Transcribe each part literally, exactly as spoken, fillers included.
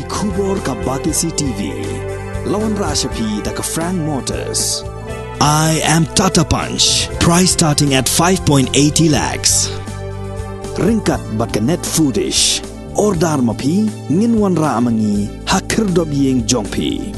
Khubor ka Batesi T V. La wanrah sha phi da ka Frank Motors. I am Tata Punch. Price starting at five point eighty lakhs. Ryngkat bad ka Net Foodish. Order ma phi, ngin wanrah ma ngi ha khyrdop ïing jong phi.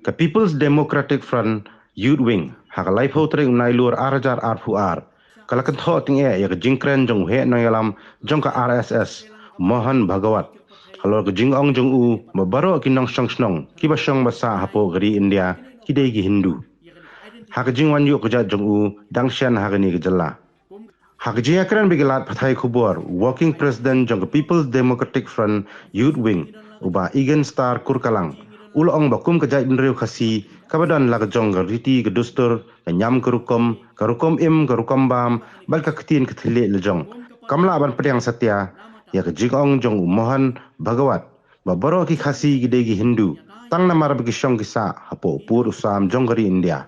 Ka People's Democratic Front Youth Wing, ha ka laiphew tarik u Nailur ar hajar arphew ar, ka la kynthoh tyngeh ïa ka jingkren jong u heh nongïalam jong ka R S S, Mohan Bhagwat, halor ka jingong jong u ba baroh ki nongshong shnong kiba shong ba sah hapoh ka ri India ki dei ki Hindu. Ha ka jingwan ïuh kjat jong u dang shen ha kane ka jylla, ha ka jingïakren bad ki lad pathai khubor, Working President jong ka People's Democratic Front Youth Wing, u Bah Egan Star Kurkalang, u la ong ba kum ka jaitbynriew Khasi kaba don la ka jong ka riti ka dustur, ka niam ka rukom, ka rukom im, ka rukom bam, bad ka ktien ka thylliej la jong, kam lah ban pdiang satia ïa ka jingong jong u Mohan Bhagwat ba baroh ki Khasi ki dei ki Hindu, tang namar ba ki shong ki sah hapoh u pud u sam jong ka ri India.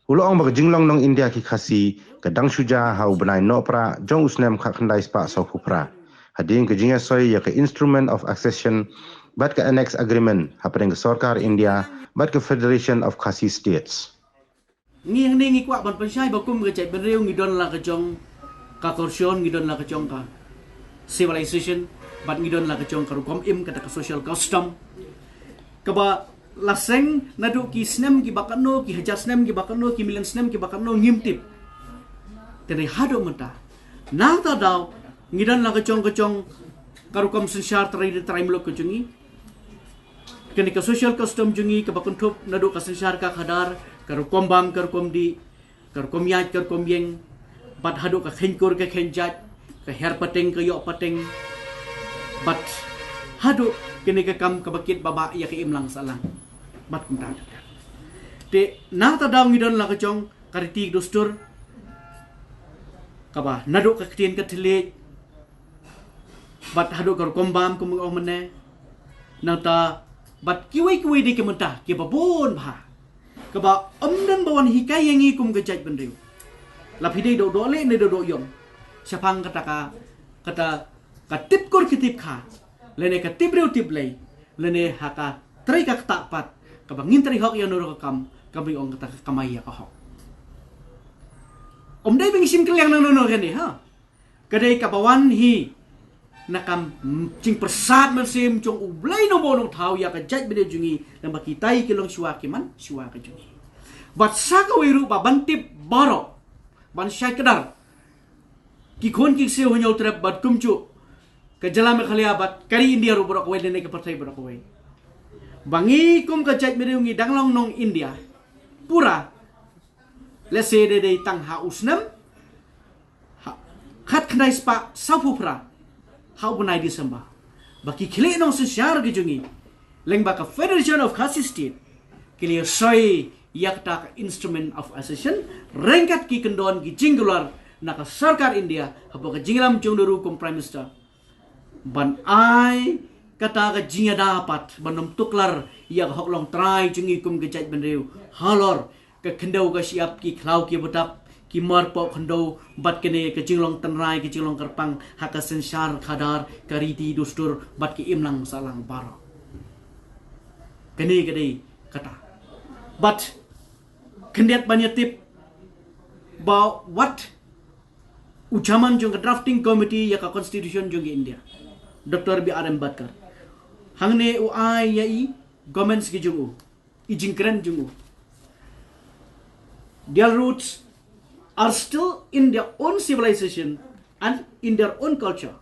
U la ong ba ka jinglong nong India ki Khasi ka dang shu jia ha u bnai Nohprah jong u snem khatkhyndai spah sawphew phra, hadien ka jingïasoi ïa ka Instrument of Accession bad ka Annex Agreement hapdeng ka sorkar India bad ka Federation of Khasi States. Ngi hangne ngi kwah ban pynshai ba kum ka jaitbynriew ngi don la ka jong ka culture, ngi don la ka jong ka civilization, bad ngi don la ka jong ka rukom im, kata ka social custom, kaba la seng naduh ki snem kiba katno, ki hajar snem kiba katno, ki million snem kiba katno ngim tip. Te dei haduh mynta, nangta daw ngi don la ka jong ka jong ka rukom synshar trai, trai muluk ka jong ngi. Kane ka social custom jong ngi kaba kynthup naduh ka synshar ka khadar, ka rukom bam ka rukom dih, ka rukom ïaid ka rukom ïeng, bad haduh ka kheiñ kur ka kheiñ jait, ka her pateng ka ïoh pateng, bad haduh kane ka kam kaba kit ba bah ïa ka imlang sahlang, bad kumta. Te nangta daw ngi don la ka jong ka riti dustur, kaba naduh ka ktien ka thylliej, bad haduh ka rukom bam kum nga ong mynne. Nangta bad kiwei kiwei de ki mynta kiba bun bha, kaba ym don ba wan hikai ïa ngi kum ka jaitbynriew. La phi dei doh doh leh ne doh doh ïong, shaphang kata ka, kata ka tip kur ki tip kha, lane ka tip briew tip Blei, lane ha ka trei ka ktah pat, kaba ngin trei hok ïa no ruh ka kam, kaba ong kata ka kamai ïa ka hok. Ym dei ba ngi shim kylliang nangno nangno kane, ha. Ka dei kaba wan hi na kam jingpyrsad mynsiem jong U Blei Nongbuh Nongthaw ïa ka jaitbynriew jong ngi, namar kitai ki long shuwa ki man shuwa ka jong ngi. Bad sa kawei ruh ba ban tip baroh, ban shai kdar ki khun ki ksiew ha Hynñiewtrep bad kumjuh ka jylla Meghalaya bad ka ri India ruh baroh kawei, lane ka pyrthei baroh kawei, ba ngi kum ka jaitbynriew ngi dang long nong India pura. Lehse dei dei tang ha u snem ha, khatkhyndai spah sawphew phra, ha u bnai December, ba ki khlieh nongsynshar ki jong ngi lyngba ka Federation of Khasi State ki la soi ïa kata ka Instrument of Accession ryngkat ki kyndon ki jingkular na ka sorkar India hapoh ka jingïalam jong u Nehru kum Prime Minister, ban ai kata ka jingïada pat ban ym tuklar ïa ka hok longtrai jong ngi kum ka jaitbynriew halor ka khyndew ka shyiap, ki khlaw ki btap, ki marpoh khyndew, bad kane ka jinglong tynrai, ka jinglong kyrpang ha ka synshar khadar, ka riti dustur bad ki imlang sahlang baroh. Kane ka dei kata. Bad khyndiat ban ïatip ba wat u chairman jong ka drafting committee ïa ka constitution jong ka India, Doctor B R Ambedkar, hangne u ai ïa i comments ki jong u, i jingkren jong u. Their roots are still in their own civilization and in their own culture.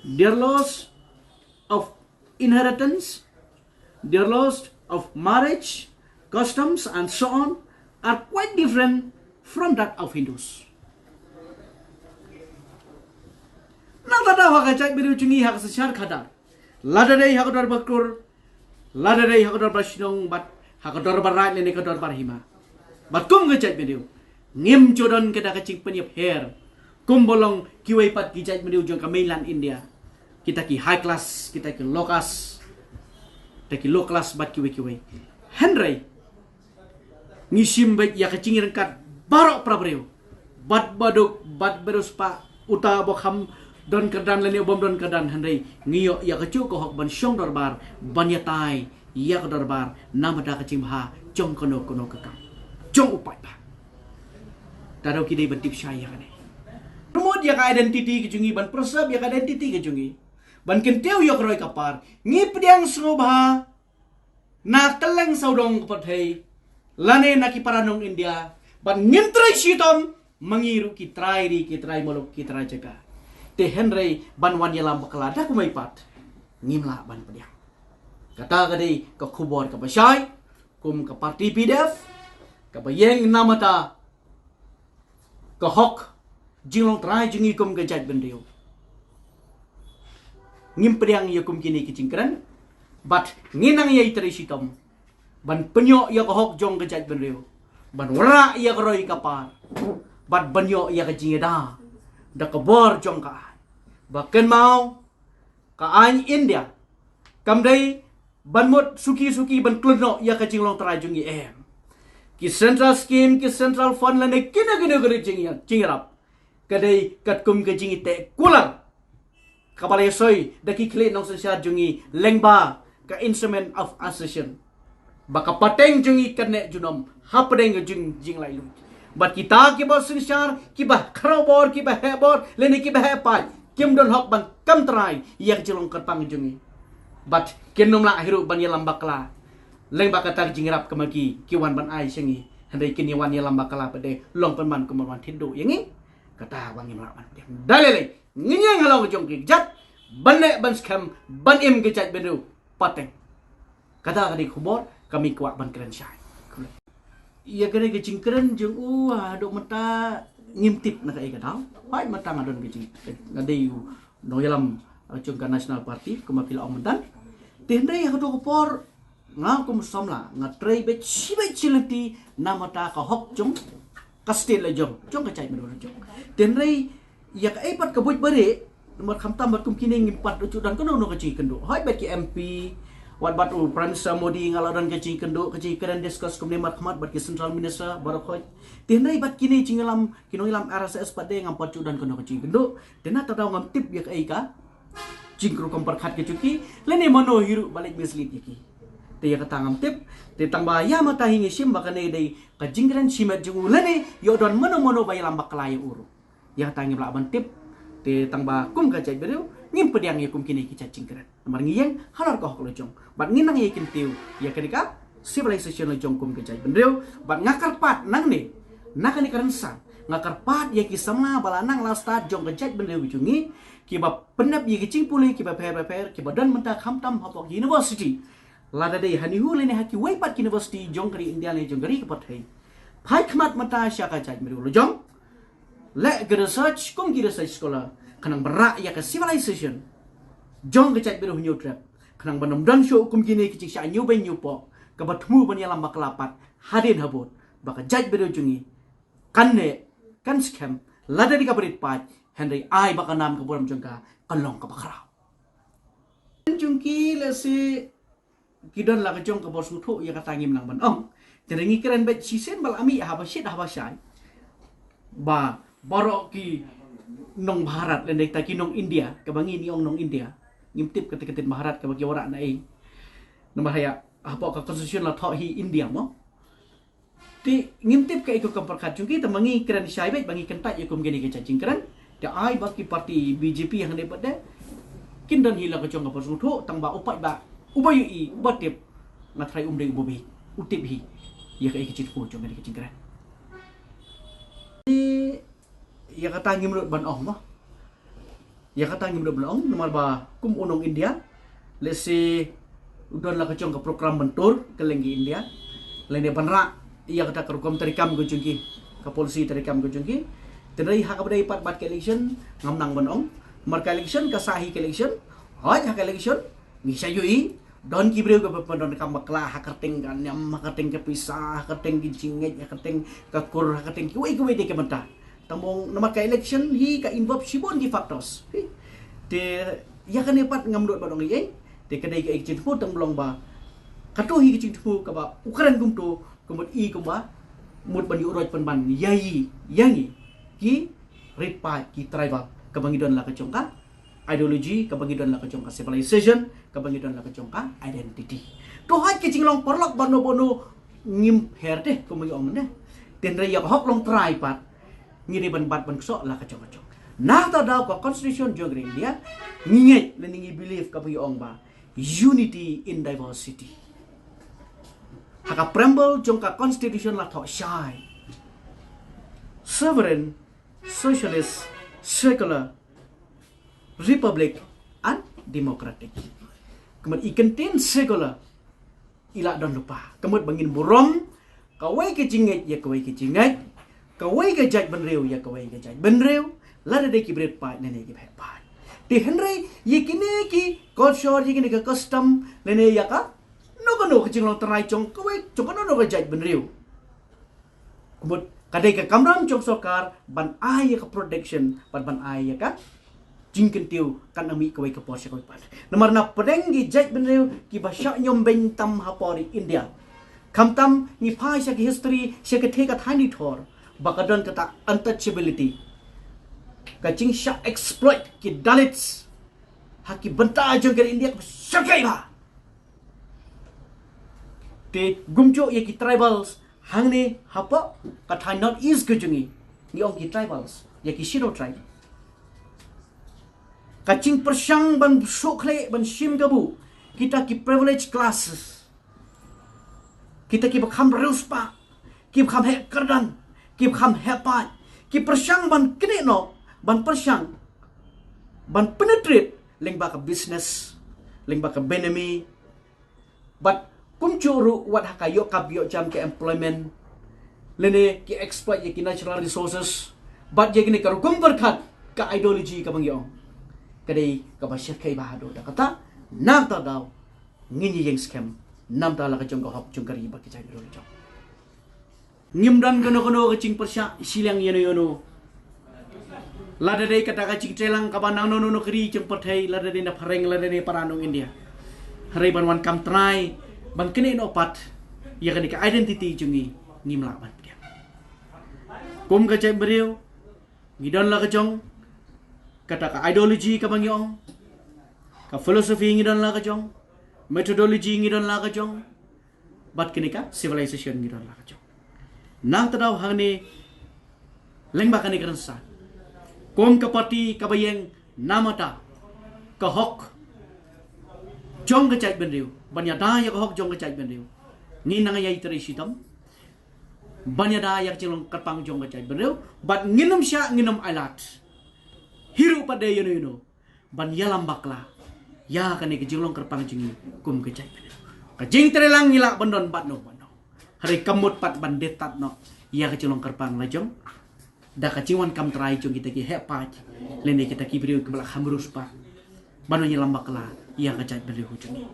Their laws of inheritance, their laws of marriage, customs, and so on are quite different from that of Hindus. Nangta daw ha ka jaitbynriew jong ngi ha ka synshar khadar, lada dei ha ka dorbar kur, lada dei ha ka dorbar shnong, bad ha ka dorbar raid lane ka dorbar hima, bad kum ka jaitbynriew, ngim ju don kata ka jingpynïapher kumba long kiwei pat ki jaitbynriew jong ka mainland India, kita ki high class, kita ki low class, kita ki low class bad kiwei kiwei. Hynrei ngi shim beit ïa ka jingïaryngkat baroh para briew, bad baduk bad bariewspah, uta ba kham Don kyrdan lane u bym don kyrdan, hynrei ngi ïoh ïa kajuh ka hok ban shong dorbar, ban ïatai ïa ka dorbar namar ka jingbha jong kano kano ka kam jong u paidbah. Tang da ki dei ban tip shai ïa kane. Promote ïa ka identity ka jong ngi, ban preserve ïa ka identity ka jong ngi, ban kyntiew ïa ka roi ka par. Ngi pdiang sngewbha na kylleng sawdong ka pyrthei lane na ki para nong India, bad ngim trei shitom ma ngi ruh ki trai ri, ki trai muluk, ki trai jaka. Te hynrei ban wan ïalam bakla da kumne pat, ngim lah ban pdiang. Kata ka dei ka khubor kaba shai kum ka party P D F, kaba ïeng namar ka hok jinglong trai jong ngi kum ka jaitbynriew. Ngim pdiang ïa kum kine ki jingkren, bad ngi nang ïai trei shitom ban pynïoh ïa ka hok jong ka jaitbynriew, ban wanrah ïa ka roi ka par, bad ban ïoh ïa ka jingïada da ka bor jong ka aiñ. Ba kynmaw, ka aiñ India kam dei ban mut suki suki ban khlur noh ïa ka jinglong trai jong ngi, em. Ki central scheme, ki central fund lane kino kino ka jingïarap, ka dei katkum ka jingïateh kular kaba la ïasoi da ki khlieh nongsynshar jong ngi lyngba ka Instrument of Accession. Ba ka pateng jong ngi kan neh junom hapdeng ka jing, jinglaitluid. Bad kita kiba synshar, kiba khraw bor, kiba heh bor lane kiba heh paid, kim don hok ban kam trai ïa ka jinglong kyrpang jong ngi. Bad kin nym lah hi ruh ban ïalam bakla lyngba kata ka jingïarap kaba ki, ki wan ban ai sha ngi. Hynrei kin ïa wan ïalam bakla pat de long pynban kumba wan thied duh ïa ngi. Kata ba ngim lah ban pdiang. Da lei lei ngin ïeng halor ka jong ki kjat, ban leh ban skhem, ban im ka jaitbynriew pateng. Kata ka dei ka khubor kaba ngi kwah ban kren shai. Ïa kane ka jingkren jong u, ah, haduh mynta ngim tip na kaei ka daw. Hooid, mynta nga don ka jing, nga dei u nongïalam, ah, jong ka National Party, kumba phi la ong mynta. Te hynrei ha kato ka por nga kum u samla nga trei beit shibit shi lynti namar ka hok jong ka state la jong, jong ka jaitbynriew la jong. Te hynrei ïa kaei pat ka buit ba rieh, namar khamtam bad kum kine ngim pat ju don kano kano ka jingkynduh. Hooid, bad ki M P, wat bad u Prime Minister Modi nga la don ka jingkynduh, ka jingkren discuss kumne markhmat bad ki central minister baroh, hooid. Te hynrei bad kine jingïalam, ki nongïalam R S S pat de ngam pat ju don kano ka jingkynduh. Te na kata daw ngam tip ïa kaei ka jingkyrkhu pyrkhat ka jong ki, lane mano hi ruh ba leit mislead ïa ki. Te ïa kata ngam tip. Te tang ba ïa mynta hi ngi shim ba kane dei ka jingkren shimet jong u, lane ïoh don mano mano ba ïalam bakla ïa u ruh. Ïa kata ngim lah ban tip. Te tang ba kum ka jaitbynriew ngim pdiang ïa kum kine ki jait jingkren. Namar ngi ïeng halor ka hok la jong. Bad ngi nang ïa kyntiew ïa kane ka civilization la jong kum ka jaitbynriew. Bad nga kyrpad nangne, na kane ka rynsan, nga kyrpad ïa ki samla ba la nang la stad jong ka jaitbynriew jong ngi, kiba pyndep ïa ki jingpule kiba pher ba pher, kiba don mynta khamtam hapoh ki university. Lada dei ha NEHU lane ha kiwei pat ki university jong ka ri India lane jong ka ri ka pyrthei. Phai khmat mynta sha ka jaitbynriew la jong. Leh ka research kum ki research scholar, khnang ba rah ïa ka civilization jong ka jaitbynriew Hynñiewtrep, khnang ba nym don shuh kum kine ki jingshah ñiewbeiñ ñiewpoh, kaba thmu ban ïalam bakla pat hadien habud, ba ka jaitbynriew jong ngi kan neh, kan skhem, lada dei kaba rit paid, hynrei ai ba ka nam ka burom jong ka kan long kaba khraw. Jong ki lehse ki don la ka jong ka bor sngewthuh, ïa kata ngim nang ban ong. Te ngi kren beit shisien ba la mih haba shit haba shai ba baroh ki nong Bharat lane kita ki nong India, kaba ngi ngi ong nong India. Ngim tip kata ka ktien Bharat kaba ki wanrah na ei. Namar ha ïa hapoh ka constitution la thoh hi India mo. Te ngim tip kaei ka kam pyrkhat jong ki, te ma ngi kren shai beit ba ngi kyntait ïa kum kine ki jait jingkren. Te ai ba ki party B J P hangne pat de kin don hi la ka jong ka bor sngewthuh, tang ba u paidbah uba ïohi, uba tip, nga tharai um dei uba bieit, u tip hi ïa kaei ka jingthmu jong kine ki jingkren. Te ïa kata ngim nud ban ong mo. Ïa kata ngim nud ban ong, namar ba kum u nong India, lehse u don la ka jong ka program ban tur kylleng ki India, lane ban rah ïa kata ka rukom treikam ka jong ki, ka policy treikam ka jong ki. Te hynrei ha kaba dei pat bad ka election ngam nang ban ong. Namar ka election ka sah hi ka election. Hooid, ha ka election ngi sa ïohi don ki briew kiba pyndonkam bakla ha kyrteng ka niam, ha kyrteng ka pisa, ha kyrteng ki jingngeit, ha kyrteng ka kur, ha kyrteng kiwei kiwei de ki bynta. Tang ba namar ka election hi ka involve shibun ki factors. Te ïa kane pat ngam nud ban ong ei ei. Te ka dei ka jingthmu tang ba long ba kato hi ka jingthmu kaba u kren kumto, kumba i kumba mut ban ïuh roi pynban ïa i, ïa ngi ki rit paid, ki tribal. Kaba ngi don la ka jong ka ideology, kaba ngi don la ka jong ka civilization, kaba ngi don la ka jong ka identity. To hooid ki jinglong paralok bano bano ngim her te kumba ngi ong ne. Tynrai ïa ka hok longtrai pat ngi dei ban bat ban ksoh la ka jong ka jong. Nangta daw ka constitution jong ka India ngi ngeit lane ngi believe kaba ngi ong ba unity in diversity. Ha ka preamble jong ka constitution la thoh shai: sovereign, socialist, secular, republic and democratic. Kumut i kyntien secular i la don lypa. Kumut ba ngin burom kawei ka jingngeit ïa kawei ka jingngeit, kawei ka jaitbynriew ïa kawei ka jaitbynriew, lada dei ki bret paid ne ki bhet paid. Te hynrei ïa kine ki culture, ïa kine ki custom, lane ïa kano kano ka jinglong tynrai jong kawei, jong kano kano ka jaitbynriew, kumut ka dei ka kamram jong sorkar ban ai ïa ka protection, ban, ban ai ïa ka jingkyntiew katba mih kawei ka por sha kawei pat. Namar na pdeng ki jaitbynriew kiba shah ñiom beiñ tam ha por India. Khamtam ngi phai sha ka history, sha ka thei ka thaiñ thor, ba ka don kata untouchability, ka jingshah exploit ki Dalits ha ki bynta jong ka India kaba shyrkhei bha. Te kumjuh ïa ki tribals hangne hapoh ka thaiñ North East ka jong ngi, ngi ong ki tribals, ïa ki Scheduled Tribe. Ka jingpyrshang ban sukhleh, ban shim kabu kita ki privileged classes, kita kiba kham riewspah, kiba kham heh kyrdan, kiba kham heh paid, ki pyrshang ban knieh noh, ban pyrshang ban penetrate lyngba ka business, lyngba ka benami, bad kumjuh ruh wat ha ka ïoh kap ïoh jam ka employment, lane ki exploit ïa ki natural resources, bad ïa kine ka rukom pyrkhat, ka ideology kaba ngi ong ka dei kaba shyrkhei bha haduh katta. Nangta daw ngin ïeng skhem namar la ka jong ka hok jong ka ri bad ka jaitbynriew jong. Ngim don kano kano ka jingpyrshah shiliang ïano ïano. Lada dei kata ka jingtreilang kaba nang nano nano ka ri jong pyrthei, lada dei na phareng, lada dei para nong India. Hynrei ban wan kam trai ban knieh noh pat ïa kane ka identity jong ngi, ngim lah ban pdiang. Kum ka jaitbynriew ngi don la ka jong kata ka ideology kaba ngi ong, ka philosophy ngi don la ka jong, methodology ngi don la ka jong, bad kane ka civilization ngi don la ka jong. Nangta daw hangne lyngba kane ka rynsan, kum ka party kaba ïeng namar ka hok jong ka jaitbynriew, ban ïada ïa ka hok jong ka jaitbynriew, ngi nang ïai trei shitom ban ïada ïa ka jinglong kyrpang jong ka jaitbynriew, bad ngin ym shah, ngin ym ailad hi ruh pat de ïano ïano ban ïalam bakla ïa kane ka jinglong kyrpang jong ngi kum ka jaitbynriew. Ka jingtreilang ngi lah ban don bad no bad no, hynrei kam mut pat ban dep tad noh ïa ka jinglong kyrpang la jong da ka jingwan kam trai jong kita ki heh paid, lane kita ki briew kiba la kham riewspah, ban ïalam bakla ïa ka jaitbynriew jong ngi.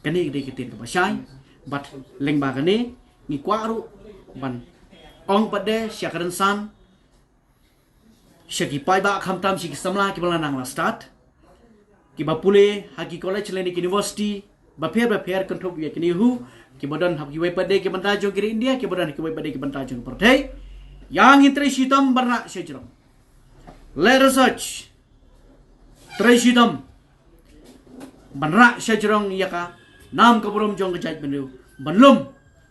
Kane ka dei ka ktien kaba shai, bad lyngba kane ngi kwah ruh ban ong pat de sha ka rynsan, sha ki paidbah, khamtam sha ki samla kiba la nang la stad, kiba pule ha ki college lane ki university bapher bapher, kynthup ïa kine hu kiba don ha kiwei pat de ki bynta jong ka ri India, kiba don ha kiwei pat de ki bynta jong ka pyrthei. Ïa ngin trei shitom ban rah shajrong, leh research, trei shitom ban rah shajrong ïa ka nam ka burom jong ka jaitbynriew, ban lum,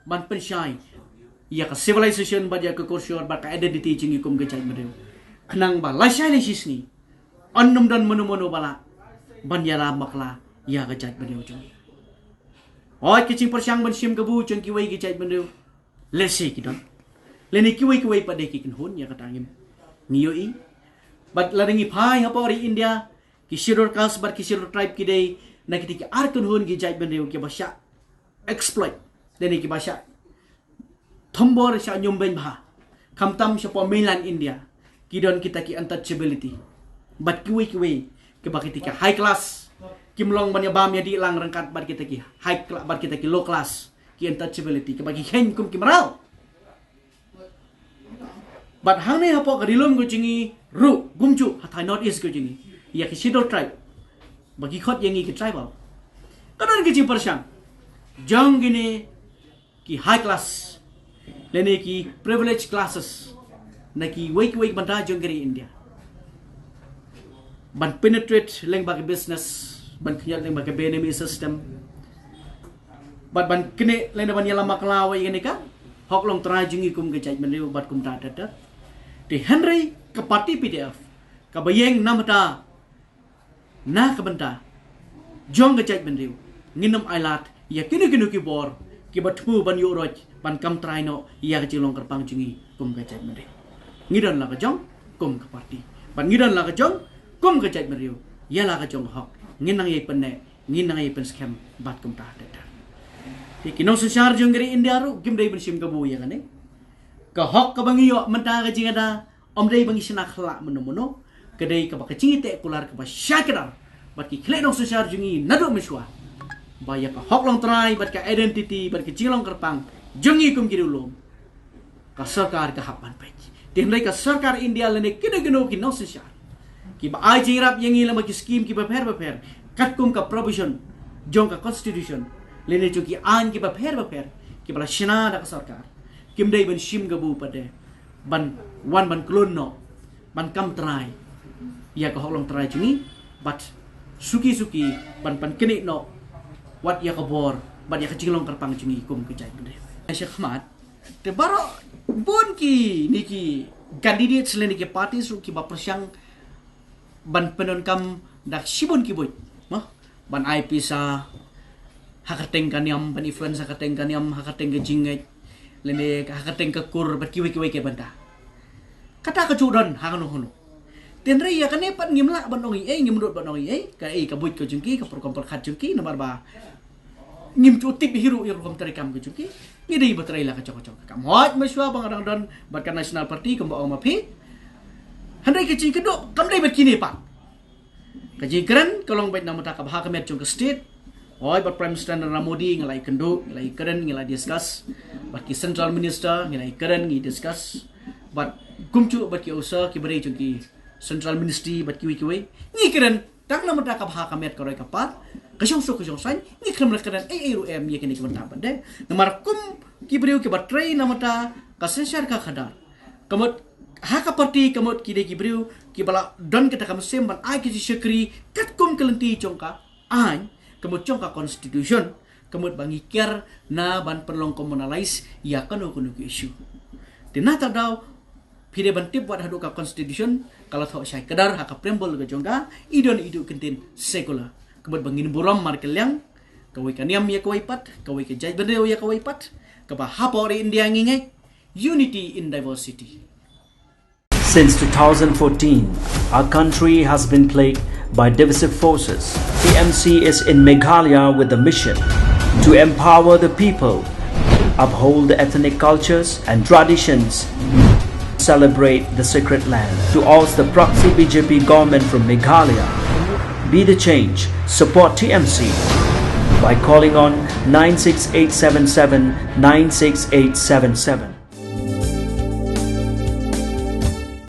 ban pynshai ïa ka civilization bad ïa ka culture bad ka identity jong ngi kum ka jaitbynriew, khnang ba lashai lashisngi yn ym don mano mano ba lah ban ïalam bakla ïa ka jaitbynriew jong ngi. Hooid, ki jingpyrshang ban shim kabu jong kiwei ki jaitbynriew lehse ki don, lane kiwei kiwei pat de ki kynhun, ïa kata ngim, ngi ïohi. Bad lada ngi phai hapoh ri India, ki Scheduled Caste bad ki Scheduled Tribe ki dei na kita ki ar kynhun ki jaitbynriew kiba shah exploit, lane kiba shah thombor, shah ñiom beiñ bha. Khamtam shapoh mainland India ki don kita ki untouchability, bad kiwei kiwei kiba kita ki high class kim long ban ïabam ïadih lang ryngkat bad kita ki high cla-, bad kita ki low class, ki untouchability, kiba ki kheiñ kum ki mraw. Bad hangne hapoh ka ri lum ka jong ngi ruh kumjuh, ha thaiñ North East ka jong ngi, ïa ki Scheduled Tribe ba ki khot ïa ngi ki tribal, ka don ka jingpyrshang jong kine ki high class lane ki privileged classes na kiwei kiwei ki bynta jong ka ri India. ban penetrate lyngba ka business, ban khñiot lyngba ka Benami system, bad ban knieh lyngba ban ïalam bakla ïa kane ka hok longtrai jong ngi kum ka jaitbynriew bad kumta ter ter. Te hynrei ka party P D F kaba ïeng namar ta na ka bynta jong ka jaitbynriew, ngin ym ailad ïa kino kino ki bor kiba thmu ban ïuh roit ban kam trai noh ïa ka jinglong kyrpang jong ngi kum ka jaitbynriew. Ngi don la ka jong kum ka party, bad ngi don la ka jong kum ka jaitbynriew ïa la ka jong ka hok. Ngin nang ïai pynneh, ngin nang ïai pynskhem bad kumta ter ter. Te ki nongsynshar jong ka ri India ruh kim dei ban shim kabu ïa kane. Ka hok kaba ngi ïoh mynta ka jingada ym dei ba ngi shna khlak mynno mynno, ka dei kaba ka jingïateh kular kaba shai kdar bad ki khlieh nongsynshar jong ngi naduh mynshuwa, ba ïa ka hok longtrai bad ka identity bad ka jinglong kyrpang jong ngi kum ki riewlum, ka sorkar ka hap ban peit. Te hynrei ka sorkar India lane kino kino ki nongsynshar kiba ai jingïarap ïa ngi lyngba ki skim kiba pher ba pher katkum ka provision jong ka constitution lane jong ki aiñ kiba pher ba pher kiba la shna da ka sorkar, kim dei ban shim kabu pat de ban wan ban klun noh ban kam trai ïa ka hok longtrai jong ngi, bad suki suki ban pynknieh noh wat ïa ka bor bad ïa ka jinglong kyrpang jong ngi kum ka jaitbynriew. Sha khmat, te baroh bun kine ki candidates lane ki parties ruh kiba pyrshang ban pyndonkam da shibun ki buit, mo, ban ai pisa ha ka kyrteng ka niam, ban influence ha ka kyrteng ka niam, ha ka kyrteng ka jingngeit, lane ha ka kyrteng ka kur bad kiwei kiwei ki bynta. Kata ka ju don ha kano kano. Te hynrei ïa kane pat ngim lah ban ong ei ei, ngim nud ban ong ei ei, kaei ka buit ka jong ki, ka pyrkhat pyrkhat jong ki, namar ba ngim ju tip hi ruh ïa ka rukom treikam ka jong ki. Ngi dei ba trei la ka jong ka jong ka kam. Hooid, mynshuwa ba nga dang don bad ka National Party kumba ong ma phi. Hynrei ka jingkynduh kam dei bad kine pat. Ka jingkren ka long beit namar ta ka bha ka met jong ka state. Hooid, bad Prime Minister Narendra Modi ngi la ïakynduh, ngi la ïakren, ngi la discuss. Bad ki Central Minister ngi la ïakren, ngi discuss. Bad kumjuh bad ki officer kiba dei jong ki Central Ministry bad kiwei kiwei ngi kren. Tang namar ta ka bha ka met ka roi ka par, ka shongsuk ka shongsaiñ, ngi khlem la kren ei ei ruh em ïa kine ki bynta pat de. Namar kum ki briew kiba trei namar ta ka synshar ka khadar, ka mut ha ka party ka mut ki dei ki briew kiba la don kata ka mynsiem ban ai ki jingshakri katkum ka lynti jong ka aiñ, ka mut jong ka constitution, ka mut ba ngi kiar na ban pynlong communalise ïa kano kano ki issue. Te na ta daw phi dei ban tip wat haduh ka constitution ka la thoh shai kdar ha ka preamble ka jong ka, i don i duh kyntien secular. Ka mut ba ngin burom markylliang, kawei ka niam ïa kawei pat, kawei ka jaitbynriew ïa kawei pat, kaba hapoh ri India ngi ngeit, unity in diversity. Since two thousand fourteen, our country has been plagued by divisive forces. T M C is in Meghalaya with the mission to empower the people, uphold the ethnic cultures and traditions, celebrate the sacred land. To oust the proxy B J P government from Meghalaya, be the change, support T M C by calling on nine six eight seven seven nine six eight seven seven.